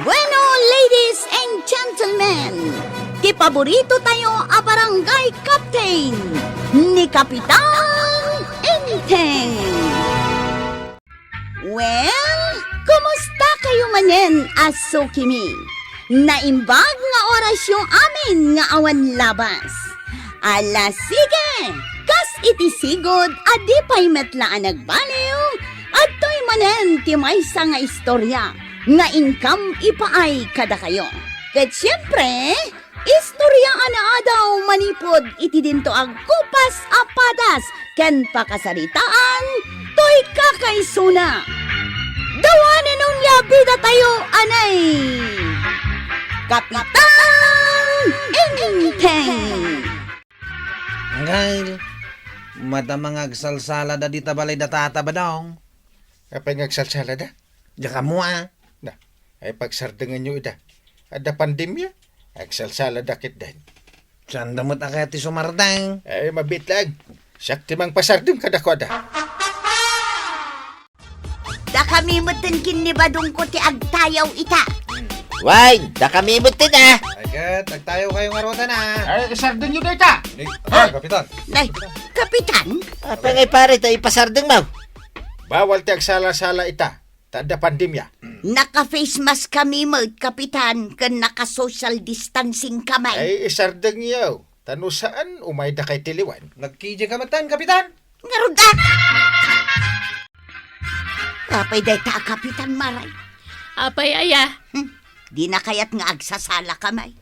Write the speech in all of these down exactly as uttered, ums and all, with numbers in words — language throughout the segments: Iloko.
Bueno, ladies and gentlemen, ti paborito tayo a barangay captain, ni Kapitan Enteng. Well, kumusta kayo manen a sukimi? Naimbag nga orasyo amin nga awan labas. Ala, sige! Kas iti sigud a di pay met la a nagbaliw, adtoy manen ti maysa nga istorya nga inkam ipaay kadakayo. Ket siempre, istorya a naadaw manipud iti dinto a gupas a padas ken pakasaritaan toy kakaisuna. Dawanen onya bida tayo, anay! Kapitan Enteng! Angkel, madama nga agsalsalada dita balay da Tata Badong. Apay nga agsalsalada? Diak ammo a. Na, ay pagsardengenyo ida. Adda pandemia, agsalsalada ketdin. Saanda met a kayat ti sumardeng? Ay, mabiit laeng. Siak ti mangpasardeng kadakuada. Dakami metten ken ni Badongko ti agtayaw ita. Wen, dakami metten a. Ay, ket, agtayaw kayo ngaruden a. Ay, isardengyo dayta. Ni, ah, Kapitan. Nay, Kapitan? Apay nga pare, ta ipasardengmo? Bawal ti agsala-sala ita, ta adda pandemia. Naka-face mask kami met, Kapitan, ken naka-social distancing kami. Ay, isardengyo. Ta no saan, umayda kay ti liwan. Nagkidya ka metten, Kapitan? Ngarud a! Apay dayta a Kapitan, Maray? Apay aya? Hmm, dina kayat nga agsasala kami?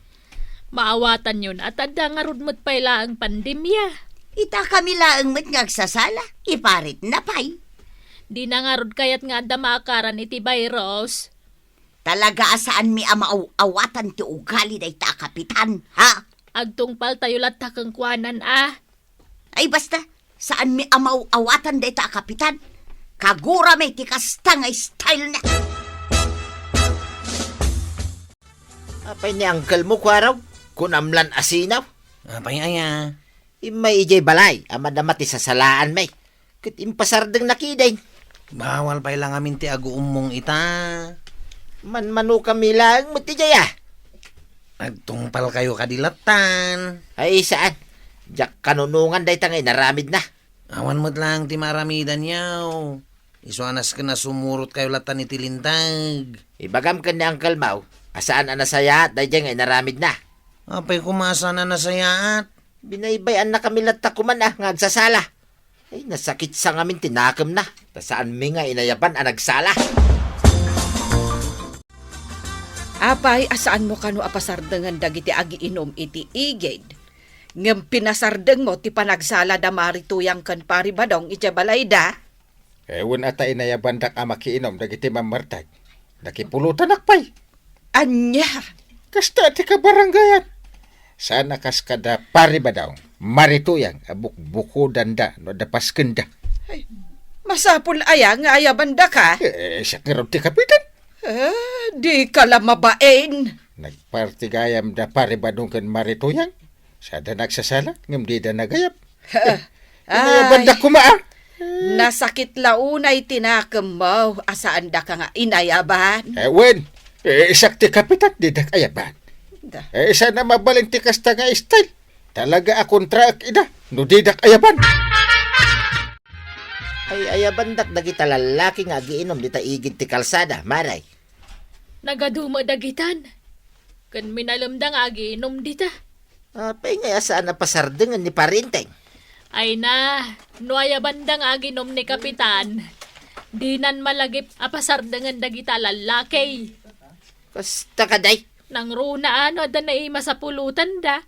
Maawatanyon a ta adda ngarud met pay laeng pandemia. Ita kami laeng met nga agsasala, iparitna pay. Dina ngarud kayat nga adda maakaran iti virus? Talaga a saanmi a maaw-awatan ti ugali dayta a Kapitan, ha? Agtungpaltayo latta kenkuanan a. Ay, basta, saanmi a maaw-awatan dayta a Kapitan. Kagurami ti kasta nga style na. Apay ni uncle mo, Kuarog? Kunam lan asinaw? Apay aya? Immay idiay balay a madama ti sasalaanmi. Ket impasardengna ketdin. Bawal pay la ngamin ti aguummong ita. Manmanokami laeng met idiay a. Agtungpalkayo kadi lattan. Ay, saan. Diak kanunongan dayta nga inaramidna. Awan met laeng ti maaramidanyo. Isu a nasken a sumurotkayo lattan iti linteg. Ibagam ken ni uncle mo a saan a nasayaat daydiay nga inaramidna. Apay koma a saan a nasayaat? Binaybay-annakami latta koman a nga agsasala. Ay, nasakit sa ngamin ti nakemna, ta saanmi nga inayaban a nagsala. Apay a saanmo kano a pasardengen dagiti agiinum iti igid, ngem pinasardengmo ti panagsala da Mari Tuyang ken Pari Badong idiay balayda? Wen a ta inayabandak a makiinum dagiti mammartag. Nakipulutanak pay. Ania? Kasta ti kabarangayan. Saan a kas kada Pari Badong, Mari Tuyang a bukbukodanda no adda paskenda. Ay, masapul aya nga ayabandaka? Eh, siak ngarud ti kapitan. Ah, dika la mabain. Nagparti gayam da Pari Badong ken Mari Tuyang. Sada nagsasala, ngem dida nagayam. Ay, inayabanda koma, ah. Nasakit la unay ti nakemmo a saandaka nga inayaban. Eh, wen. Eh, siak ti kapitan, didak ayaban. Da. Eh, saan a mabalin ti kasta nga style. Talaga a kontraek ida, no didak ayaban. Ay, ayabandak dagita lallaki nga agiinum dita igid ti kalsada, Maray. Nagadu met dagitan. Ken minalemda nga agiinum dita. Apay ngay a saan a pasardengen ni Pari Enteng? Ay na, no ayabanda nga aginum ni Kapitan, dinan malagip a pasardengen dagita lallaki. Kasta kadi? Nangruna a no adda naimasapulotanda.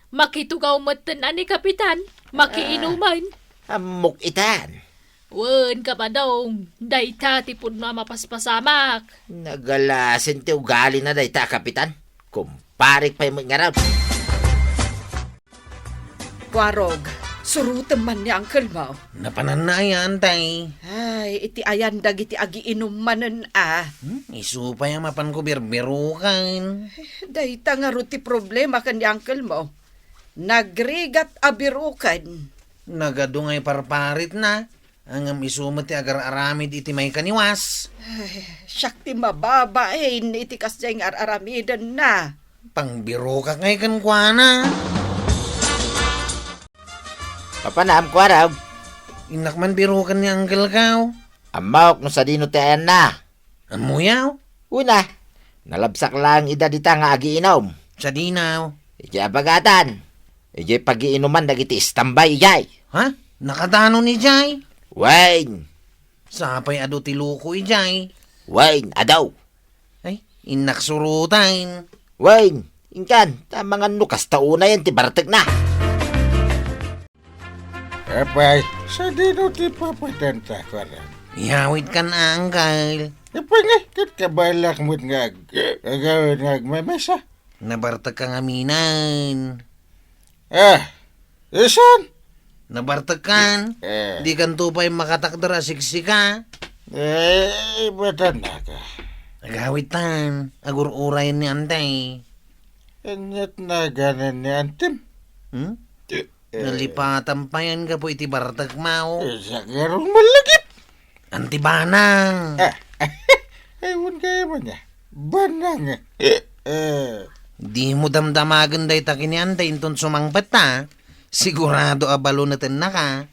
Makitugaw metten a ni Kapitan, makiinuman. Ah, ammok itan. Wen, Kapadong, dayta ti pudno a mapaspasamak. Nagalasen ti ugalina dayta a Kapitan. Kumparik pay met ngarud. Kuarog, surotem man ni uncle mo. Napananna aya, antay? Ay, iti ayan dagiti agiinum manen a. Hmm, isu pay a mapanko birbiruken. Dayta ngarud ti problema ken ni uncle mo. Nagrigat a biruken. Nagadu ngay parparitna. Ngem isu met ti agar-aramid iti maikaniwas. Ay, siak ti mababain iti kasdiay nga ar-aramidenna. Pangbirokak ngay kenkuana. Papanam, Kuarog? Innak man biroken ni Uncle Kaw. Ammok no sadino ti ayanna. Ammoyaw? Una, nalabsak laeng ida dita nga agiinom. Sadino? Idiay abagatan. Idiay pagiinuman dagiti istambay idiay. Ha? Nakadanon idiay? Wen. Sapay adu ti loko idiay. Wen, adu. Ay, innak suroten. Wen, inkan, ta mangan no kasta unayen ti bartekna. Apay, sadino ti papadanta, Kuarog? Iyawitkan, Uncle. Apay nga, ket kabaelak met nga ag-, agawid nga agmamesa. Nabartekka ngamin. Ah, isun? Nabartekkan? Eh. Dikanto pay makatakder a siksika? Eh, ibatannaka. Agawitan, agur-urayen ni Antay. Aniat naganan ni Antim? Hmm? Eh. Nalipatan pay yan gapu iti bartekmo. Eh, siak ngarud malagip. Anti banang. Ah, ay, wen kaya man niya. Banang. Eh, eh. Dimo damdamagen dayta ken ni Antay inton sumangpet ta. Sigurado a balunetennaka.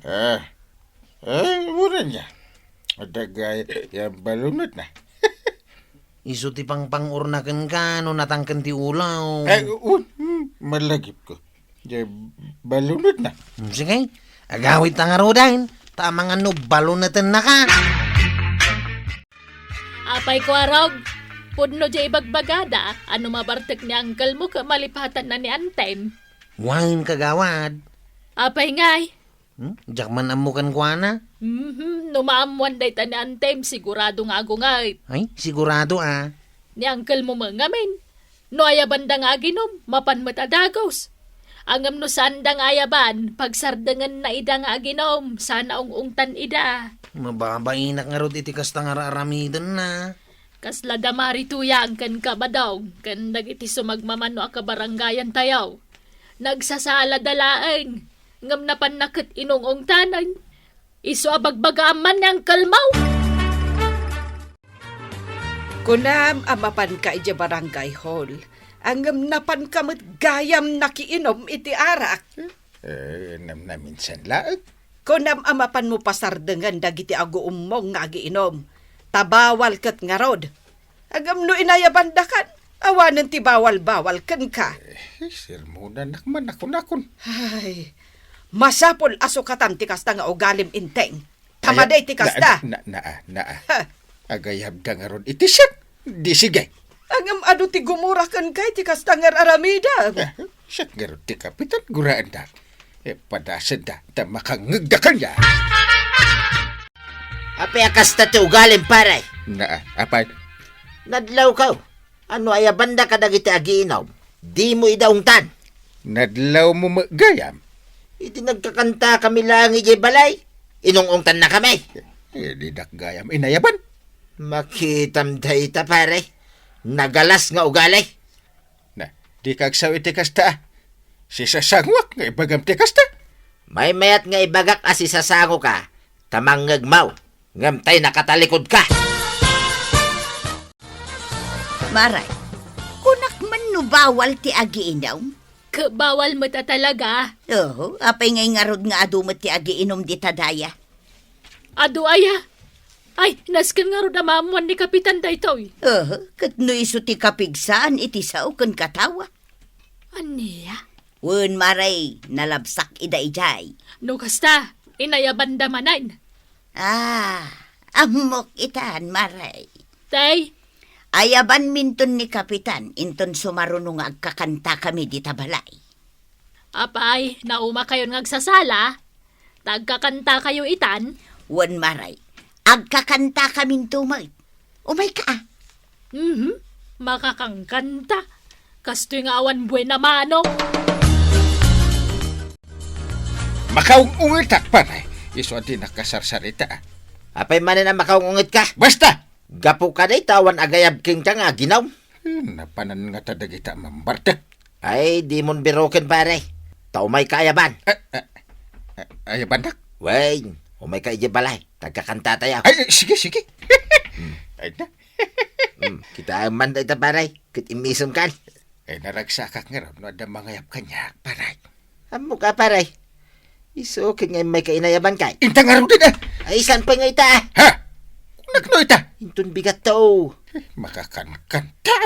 Ah. Ay, mura niya. Adda gayam balunetna. Isu ti pangpang-urna kenka no natangken ti ulo. Ay, un, hmm, malagipko. Diay balunetna. Hmm, sige, agawidta ngaruden. Ta amangan no balunetennaka. Apay, Kuarog, pudno diay ibagbagada a no mabartek ni unclemo ket malipatanna ni Antim. Wen, kagawad. Apay ngay? Hmm? Diak man ammo kenkuana. Mhm, no maammoan dayta ni Antim, sigurado nga agunget. Ay, sigurado a. Ni unclemo met ngamin. No ayabanda nga aginom, mapan met a dagus. Ngem no saanda nga ayaban, pagsardengenna ida nga aginom, saan a ung-ungtan ida. Mababainak ngarud iti kasta nga ar-aramidenna. Kasla da Mari Tuyang ken Kabadong ken dagiti sumagmamano a kabarangayantayo. Nagsasalada laeng, ngem napanna ket inung-ungtanen. Isu a bagbagaam man ni unclemo. Kunam a mapanka idiay barangay hall, ngem napanka met gayam nakiinom iti arak. Eh, nam-, naminsan laeng. Kunam a mapanmo pasardengen dagiti aguummong nga agiinom, ta bawal ket ngarud. Ngem no inayabandakan, awanen ti bawal-bawal kenka. Eh, sermonanak man nakon-nakon. Ay, masapul a sukatam ti kasta nga ugalim, Inteng. Ta madi ti kasta. Na, na, na, na. Ha. Agayabda ngarud iti siak. Di sige. Ngem adu ti gumura kenka iti kasta nga ar-aramidem. Eh, siak ngarud ti kapitan, guraenda. Eh, padasenda, ta makangngegda kaniak. Apay a kasta ti ugalim, pare? Na, apay? Nadlawko. Ano, ayabanda kadagiti agiinom? Dimo ida ungtan. Nadlawmo met gayam. Idi nagkakantakami laeng idiay balay, inung-ungtannakami. Eh, didak gayam inayaban. Makitam dayta, pare. Nagalas nga ugali. Na, dika agsao iti kasta, a. Sisasangoak nga ibagam ti kasta. Maymayat nga ibagak a sisasangoka, ta mangngegmo, ngem tay nakatalikod ka. Maray, kunak man no bawal ti agiinom? Ket bawal met a talaga. Oo, apay ngay ngarud nga adu met ti agiinom dita daya? Adu aya? Ay, nasken ngarud a maammoan ni Kapitan daytoy. Aha, ket no isu ti kapigsaan iti sao ken katawa. Ania? Wen, Maray, nalabsak ida idiay. No kasta, inayabanda manen. Ah, ammok itan, Maray. Tay? Ayabanminton ni Kapitan, inton sumaruno nga agkakantakami dita balay. Apay, naumakayon nga agsasala? Ta agkakantakayo itan? Wen, Maray. Agkakantakaminto met. Umayka, a. Mhm. Makakangkanta. Kastoy nga awan buena mano. Makaung-ungetak, pare. Isu a dinak kasarsarita, a. Apay manen a makaung-ungetka? Basta! Gapu kadayta awan agayab kenka nga aginom. Eh, napanan ngata dagita a mambartek. Ay, dimon biroken, pare. Ta umayka ayaban. Eh, eh, eh, ayabannak? Wen, Umayka idiay balay, ta agkakantatayo. Ay, ay, sige, sige. Hmm. Ay na. Hmm, kitaem man dayta, pare, ket immisem kan. Ay, naragsakak ngarud no adda mangayab kaniak, pare. Ammok a, pare. Isu ket nga immayka inayaban kay. Inta ngaruden, ah. Ay, saan pay nga ita, ah? Ha? Kunakno ita? Inton bigat to. Eh, makakankanta.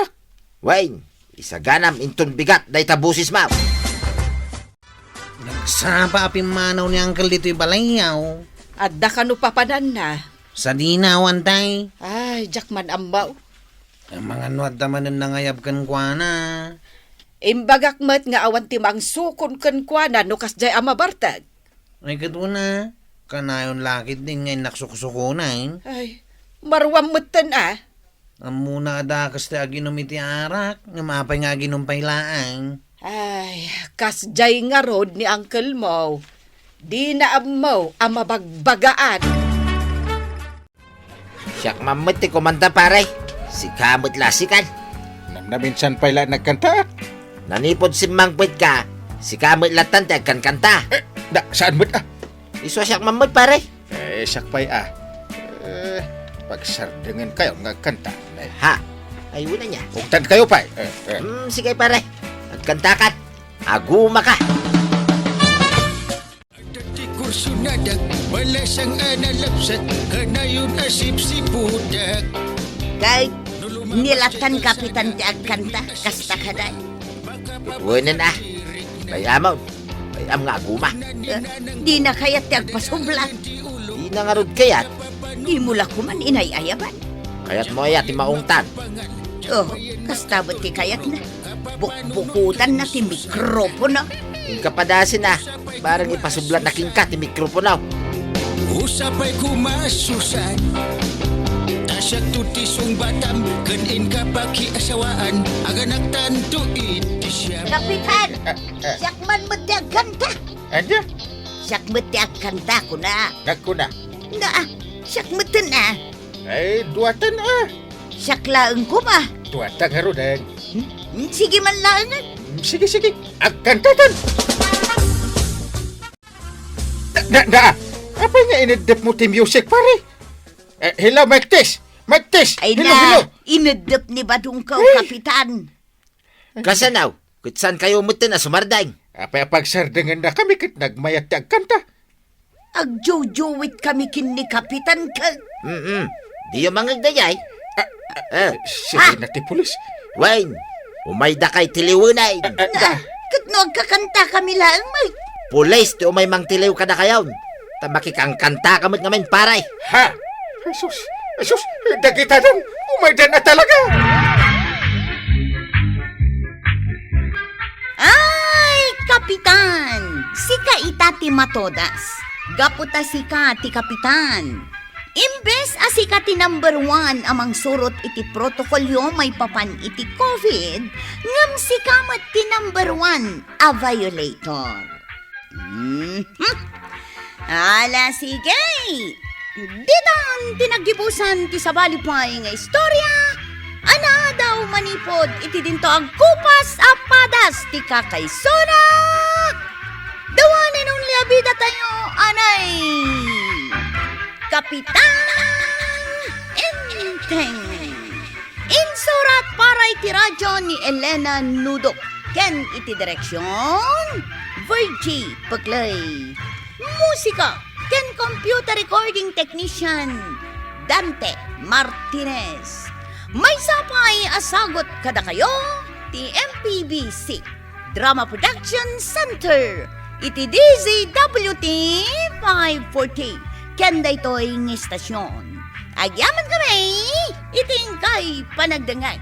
Wen, isaganam inton bigat dayta boses, ma'am. Nagsapa a pimmanaw ni Uncle ditoy balayyo. Adda kano papananna? Sadina, awan tay. Ay, diak man ammo. Amangan no adda manen nangayab kenkuana. Imbagak met nga awan ti mangsukon kenkuana no kasdiay a mabartek. Ay, ket una, kanayon la ketdin nga innak suksukonen. Ay, maruam metten a. Ammona a dakes ti aginum iti arak, ngem apay nga aginum pay laeng? Ay, kasdiay ngarud ni uncle mo. Dina ammo a mabagbagaan. Siak man met ti kumanta, pare. Sika met la sikan. Namnaminsan pay la nagkanta. Nanipud simmangpetka, sika met lattan ti agkankanta. Eh, da, saan met, ah? Isu a siak man met, pare. Eh, siak pay, ah. Eh, pagsardengen kayo nga agkanta. Eh. Ha? Ay, wala niya. Ugtan kayo pay. Eh, eh. Hmm, sige, pare. Agkantakan. Agumaka. Adda ti kursonadak, balasang a nalapsat, kanayon a sipsipudak. Kay, nilatan kapitan ti agkanta, kasta kaday. Wenen a. Bay-amon. Bay-am nga aguma. Eh, dina kayat ti agpasublat. Dina ngarud kayat. Dimo la koman inay-ayaban. Kayatmo aya ti maungtan? Oh, kasta met ti kayatna. Bukbukutanna ti mikropono. Inka padasen a, bareng ipasublatna kenka ti mikropono. Usapay koma a susan. Ta siakto ti sungbatam ken inka pakiasawaan. Aganaktanto iti siam. Kapitan, eh, eh, siak man met ti agkanta. Ania? Siak met ti agkanta, kuna. Nagkuna? Nga, ah, siak metten a. Ay, duatan a. Siak laeng koma. Duatan ngaruden. Hmm? Hmm, sige man laengen. Hmm, sige, sige. Agkantatan. Da, da, da. Apay nga ineddep mo ti music, pare? Eh, hello, Mike Tess. Mike Tess. Ay hello, na, hello. Ineddep ni Badong ko, ay. Kapitan. Kasano? Ket saan kayo metten a sumardeng? Apay a pagsardengenna kami ket nagmayat ti agkanta? Agjojowitkami ken ni Kapitan ket. Mm-mm. Diyo mangngeg daydiay? Ah, ah, eh, sirena ti pulis. Wen, umayda kay tiliwenen. Ah, ah, na, ah. Ket no agkakantakami laeng met. Pulis ti umay mangtiliw kadakayon. Ta makikankantaka met ngamin, pare. Ha? Jesus! Jesus! Dagita den! Umaydan a talaga! Ay, Kapitan! Sika ita ti matodas. Gapu ta sika ti kapitan. Imbes a sika ti number one a mangsurot iti protokolyo maipapan iti covid, ngem sika met ti number one a violator. Mhm. Ala, sige. Ditan ti naggibusan ti sabali pay nga istorya a naadaw manipud iti dinto agkupas a padas ti kakaisuna. The one and only a bidatayo, anay, Kapitan Enteng. Insurat para iti radyo ni Elena Nudok ken iti direksion, Virgie Peclay. Musika ken computer recording technician, Dante Martinez. Maysa pay a sagut kadakayo ti M P B C Drama Production Center iti D Z W T five forty ken daytoy nga istasyon. Agyamankami iti inkay panagdengngeg.